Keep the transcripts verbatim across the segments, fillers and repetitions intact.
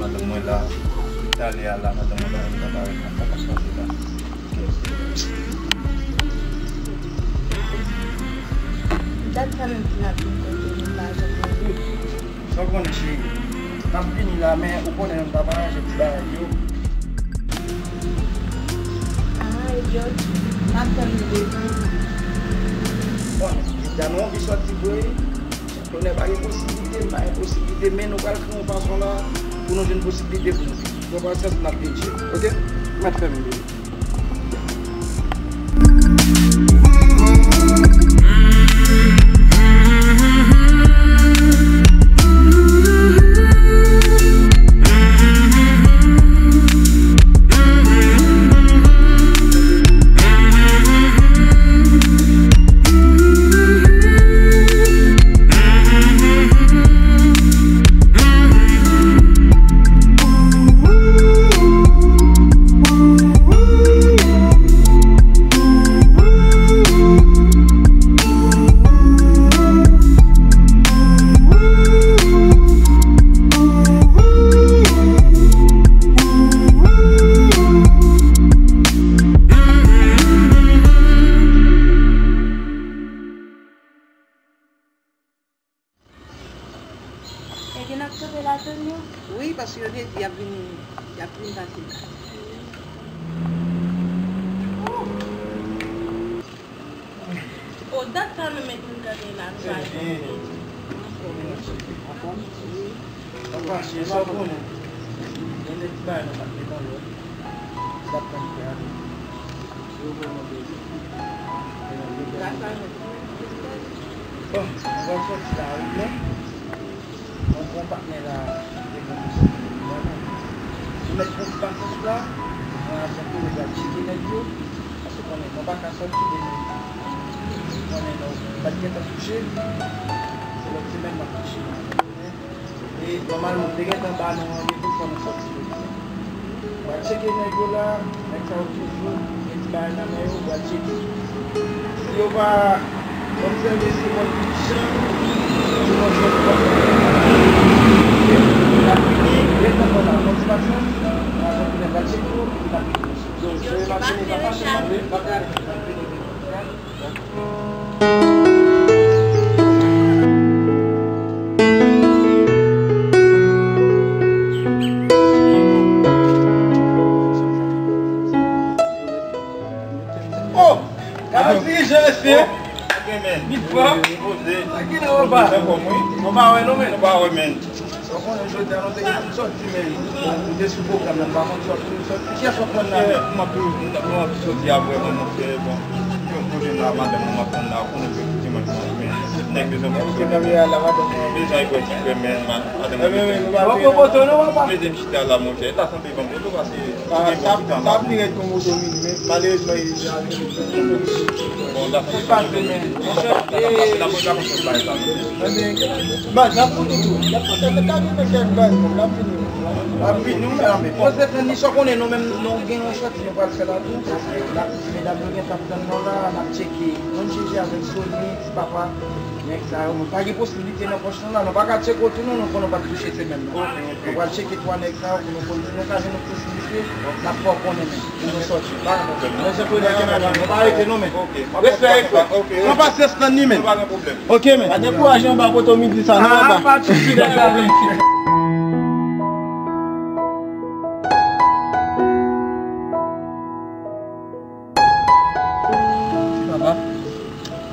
Madanm mwen la, talè a la, madanm mwen la, m ta parèt nan fòm chanje la. Dat sa menm ki n ap vin kote nou pa janm wè. Sa w konnen, cheri, n ap vini la, men ou konnen nou pa pa ranje ti bagay yo. Ah, Eliot, m ap tann nou devan. Bon, Lydia, nou anvi sòti vre. Tonè, pa gen posiblite, pa gen posiblite, men nou pral kreye yon fason la pou nou jwenn posiblite pou nou vini. Pran pasyans, n ap vin cheri, oke? Mèt fèmen, bebe. Epi n ap kanpe la tann yo? Wi, paske yo te di y ap vin, y ap vin pase la. O, dat sa menm epi n kanpe la, nou pa janm vin. Anfòm? Anfòm? Wi. Anfòm, se sa w konnen. Gen de ti bagay nou pa t met an lòd. Dat sa m fè a. Bon, mwen pral sòti la, wi, men mwen pran patnè la, ki te gen bezwen. Mwen mèt pran ti pasyans la, mwen ap fè konnen pral tcheke nèg yo, paske konnen mwen pa ka sòti de nou. Konnen nou pa t gentan kouche, se lòt semèn m ap kouche la. E nòmalman, m te gentan ba nou randevou fò nou sòti jodi a. W a tcheke nèg yo la, nèg sa yo toujou gen ti bagay nan men yo, w a tcheke. Si yo pa obsève se bòn ti chan, se bòn ti chan. N ap vini, ret nan kò la, fò ti pasyans, n a fè tounen pral tcheke yo, epi n ap vini. Donk, se maten, n ap vini, n ap vini. Oh! Gade dirijan, mesye! Vit fò! Sa ki nan anba? Nou pa wè non, men. Nou pa wè, men. Sa w konnen jodi a nou te gen pou n sòti, men nou te sou pwogram nan, nou pa konn sòti, nou sòti. Kiyès w ap tann la, men? M ap tou, m ap sòti a vrèman, monchè, bon. Yon kote la, madanm mwen m ap tann la, ou konnen ke dimanch mwen, men nèg bezwen pran sonnen. Bezwen al wè ti frè, men madanm mwen bezwen. Mete m chita la, monchè. Lasanble ban m poto, paske Ah, t ap, t ap li ret kon moto mini, men malerezman, li, li al. Bon, dakò. Se pa demen. Monchè, e, baz, n ap fout ou tou. N ap fout ou tou. N ap vini. N ap vini, wi, men, men, bon, se tann li, sa w konnen, nou menm, nou gen yon sòti nou pral fè la tou, paske n ap, medam yo gen t ap tann nou la, n ap tcheke. Moun jije avèk Sony, ti papa. Nèg sa yo, nou pa gen posiblite nan pòch nou la. Nou pa ka tcheke w tou non, nou konnen w pa t touche semèn nan. Ok, ok. Nou pral tcheke twa nèg sa yo pou nou konn si nou ka jwenn yon posiblite, n ap fè w konnen, men, pou nou sòti. Pa gen pwoblèm. Mesye Kolè, gen bagay, nou pa rete non, men. Ok, m ap... Respè, respè. Ok, ok. Pran pasyans tann li, men. Pa gen pwoblèm. Ok, men. Pa dekouraje anba poto midi sa, non, papa. Ah, pa de souci, nèg la vle. Papa.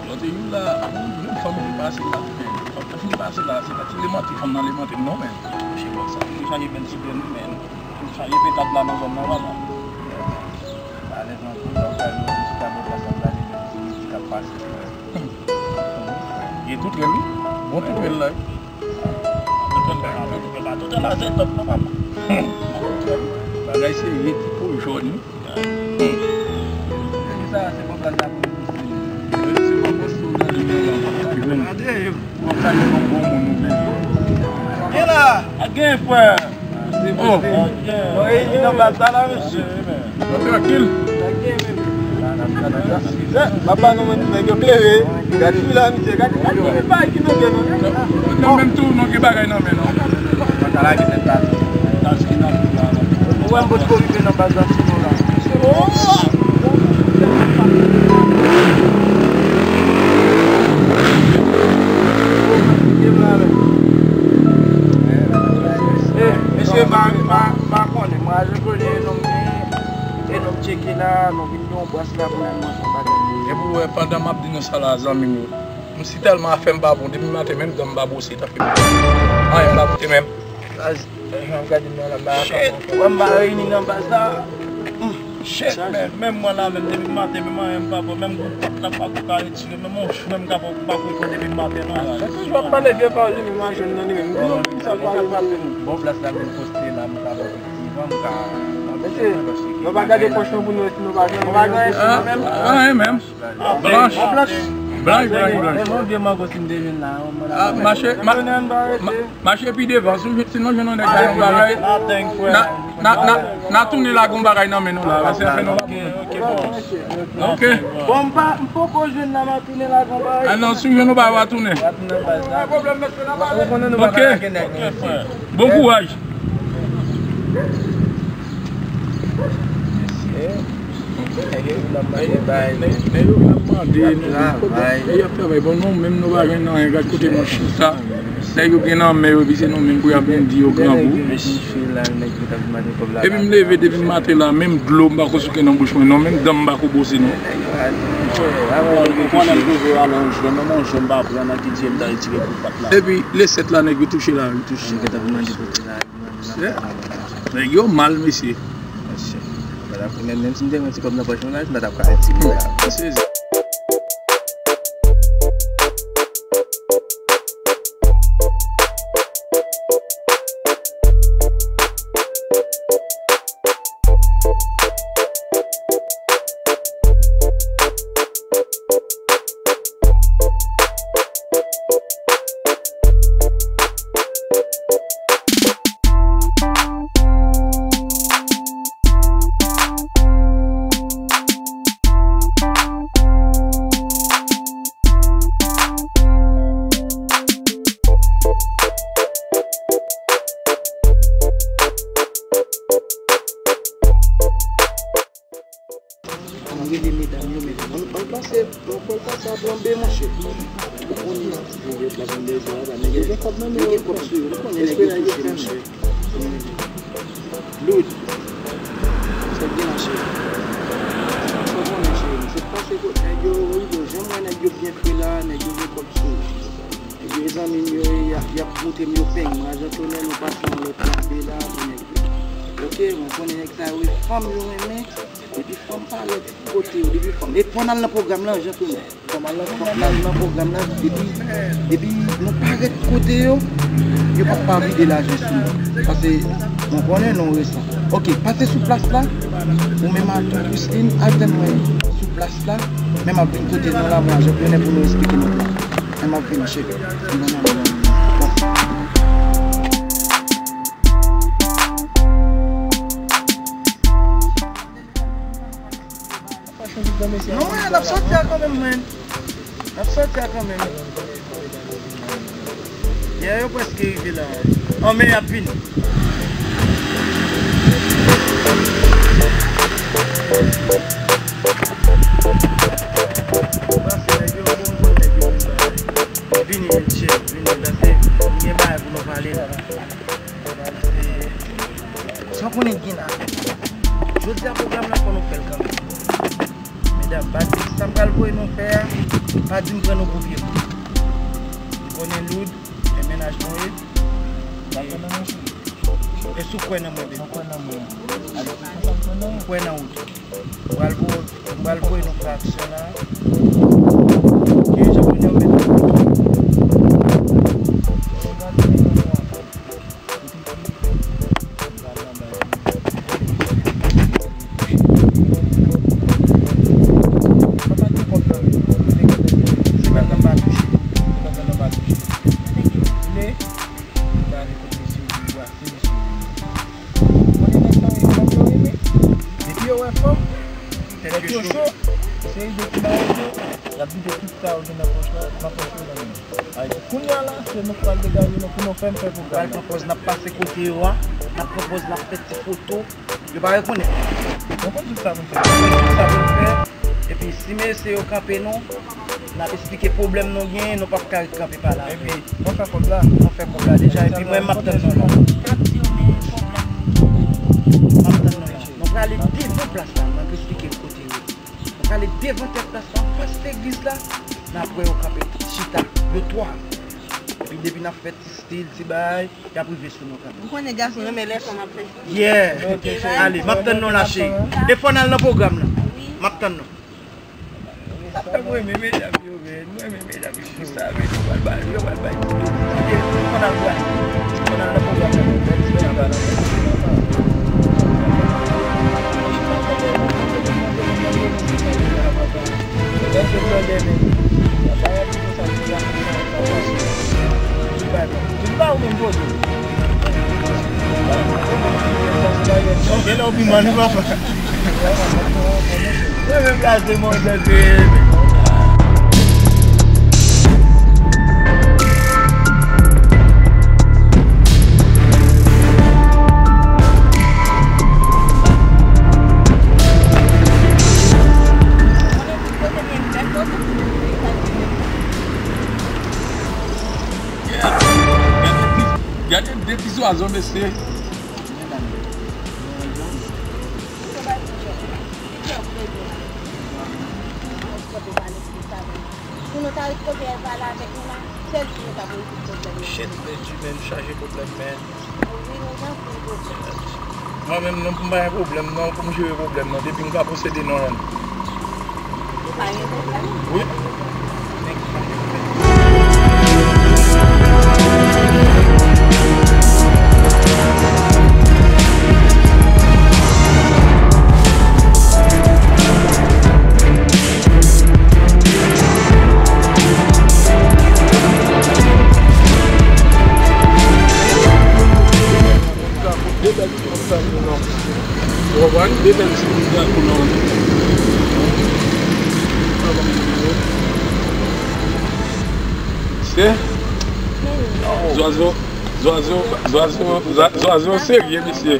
Lòt jou la, yon grenn fanm ki pase la, men fanm nan fin pase la, se pa ti lemante fanm nan lemante m non, men. Monchè, bon, sa, nou chanje bèl ti grenn, men nou chanje petab la nan zòn nan, papa. Alèz nan kou, sa, ou ka jwenn yon ti tablo plas la, gade bèl ti mizik k ap pase, frè. Ye tou trèl, wi. Bon tou trèl la, wi. Tou trèl la, tou trèl la, se top, non, papa. Bon tou trèl. Bagay serye, ti po jòn, wi. Gen la. Gen, frè. Bon, e, li nan baz sa la, mesye. Bon, trankil. Papa, nou menm, nèg yo klere. Gade fi la, misye. Gade, gade, gade bagay ki nan gen, non. Nan menm tou, nou gen bagay nan men, non. Mwen ka lage tèt la. Tandis Wè m potko rive nan baz la, sinon la. Eh, mesye, m pa, m pa, m pa konnen. Mwen, je konnen, non, men, e non, tcheke la, non, vin yon bras la pou mwen, mwen, bagay. Epi w wè, pandan m ap di nou sa la, zanmi m yo, m si tèlman afè m pa bon, depi maten, menm dan m pa bwose, tanke m anyen m pa bwose menm. Jan m gade m nan la, m pa ka. Wè m pa reyini nan baz la. Shit, man. Menm mwen la, menm depi maten, menm anyen m pa pran, menm gout pòt la m pa ko ka retire, menm yon jou menm m ka pa, pa ko pran depi maten nan la. Toujou ap pale vye pawòl li menm, a jwenn nan li menm. Bon, bon plas la menm poste la, m ka pran ti van, m ka. Mesye, nou pa gade pòch nou pou nou, si nou pa jwenn, nou pa jwenn anyen menm. Blanch. Blanch, blanch, blanch. Mache, ma-, ma-, mache pi devan. Si, si nou jwenn yon nèg la yon bagay, n a, n a, n a tounen lage yon bagay nan men nou la. Paske fè nou pa bon. Ok. Bon, m pa, m poko jwenn la, m a tounen lage yon bagay. Ah non, si w jwenn yon bagay, w a tounen. Ok. Bon kouraj. Mesye, nèg yo vin ap mande bay. Nèg yo vin ap mande, nèg yo ap travay. Bon, nou menm nou pa jwenn anyen, gad kote nou chita. Nèg yo gen nan men yo, epi se nou menm pou y ap vin di yo grangou. Epi m leve depi maten la, menm dlo m pa ko souke nan bouch mwen non, menm dan m pa ko bwose non. Epi le sèt la, nèg yo touche la, yo touche. Nèg yo mal, mesye. Menm, menm si m te gen yon ti kòb nan pòch mwen la, m pa t ap ka retire la. M sezi. Ann rele medam yo, medam. Ann, ann pase, ann pase a plan B, monchè. Ou konnen, Juliette la vin deja, la, nèg yo gen kòb nan men yo, nèg yo gen kòb sou yo, nou konnen nèg yo touche, monchè. Loud. Sa k gen la, cheri? Sa w konnen, cheri? Se pase kot nèg yo, wi, bon, jan m wè nèg yo byen fre la, nèg yo gen kòb sou yo. Nèg yo, zanmi m yo, y ap, y ap montre m yo peng. Mwen, Jean Tonnerre, nou pase yon lòt plan B la pou nèg yo. Ok, mwen konnen nèg sa yo, e fanm yo renmen. Depi fanm parèt kote yo, depi fanm. E fò n al nan pwogram lan, Jean Tonnerre. Fò n al nan, fò n al nan pwogram lan, depi, depi nou parèt kote yo, yo p ap pa vide lajan sou nou. Paske mwen konnen non resan. Ok, pase sou plas la, ou menm a tou Christine, al tann mwen sou plas la, men m ap vin kote nou la, mwen a Jean Tonnerre pou nou esplike nou plan. Men m ap vini, cheri. Non, men, n ap sòti a kanmenm, men. N ap sòti a kanmenm. Yè, yo prèske rive la. An, men y ap vini. Vini, chè, vini, paske nou gen bagay pou nou pale la. Sa w konnen gen la. Jodi a pwogram nan fò nou fè l kanmenm. Medam, pa di sa m pral voye nou fè a, pa di m pran nou pou vye moun. M konnen Loud, men mennaj mwen ye. E si w kwè nan mwen, baby. M kwè nan ou tou. M pral vo-, m pral voye nou fè aksyon la. Ok, jan konnen w mete. Depi yo wè fanm, tèt yo cho, se ide ki ba yo, y ap vide tout sa yo gen nan pòch la, nan pòch yo la menm. Kounye a la, se nou k pral degaje nou pou nou fè m fè pwogram. Pral pran pòz n ap pase kote yo a. N ap pran pòz, n ap fè ti foto. Yo pa rekonèt. Bon, konn tout sa pou n fè. Konn tout sa pou n fè. Epi si mesye yo kanpe nou, n ap esplike pwoblèm nou genyen, nou p ap ka ret kanpe pale avè yo. Epi, nou fè kòb la. Nou fè kòb la deja, epi mwen, m ap tann nou la. M ap tann nou la. Nou prale devan plas la, mwen pou esplike l kote yo ye. Nou prale devan tèt plas la, anfas legliz la, n ap wè yo kanpe chita, yo twa. Epi depi n ap fè ti stil, ti bagay, y ap rive sou nou kanmenm. Ou konnen gason renmen lè fanm ap fè. Yeah. Ok, ale, m ap tann nou la, cheri. E fò n al nan pwogram nan. Wi. M ap tann nou. Sa fè m renmen medam yo, men. M renmen medam yo pou sa, men. Yo pral bay, yo pral bay. Yo, yo, fò n al pran. Fò n al nan pwogram nan, men. Fò n al nan pwogram nan. Gen lè w pi mal wi papa. Mwen menm la se mwen dèyè. Gade de ti zwazo, mesye. Pou nou ta ret kote al pale avèk nou la, sèl si nou ta poze tout pwoblèm yo. Shit, Benji, men, chaje pwoblèm, men. Wi, nou gen anpil pwoblèm. Mwen menm, non, pou m pa gen pwoblèm, non, pou m jere pwoblèm, non, depi m ka posede, non. Ou pa gen pwoblèm? Wi. Ou konprann? De bèl ti bout drapo nan. Se zwazo, zwazo, zwazo, zwa- zwazo serye, mesye.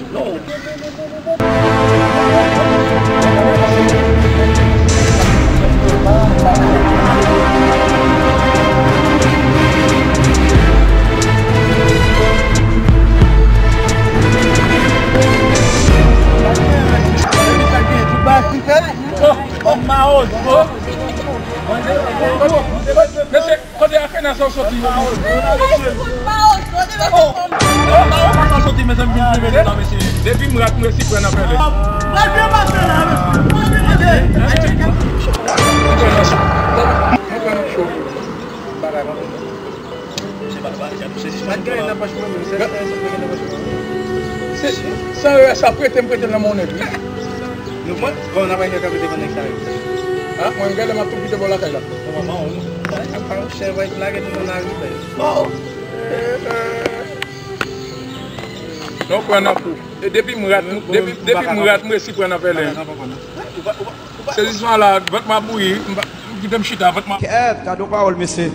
Mesye, kote Afena sa w soti? Afena sa w soti, mezanmi, vin leve la, mesye. Depi m rat, m resi pran nan pèlen. Se, sa yo sa prete m, prete m nan monnen, wi. Nou pran? Bon, n ap al kanpe devan nèg sa yo. A, mwen, gade, m ap tou kite bò lakay la. Bon, manman, ou, a, a, chèvre lage tout moun lari, frè. Oh! Non, pran nan kou. E depi m rat, depi, depi m rat, m resi pran nan pèlen. Se ziswa la, vant m ap bouyi, m pa, m kite m chita, vant m ap. Kèt, gade yon pawòl, mesye.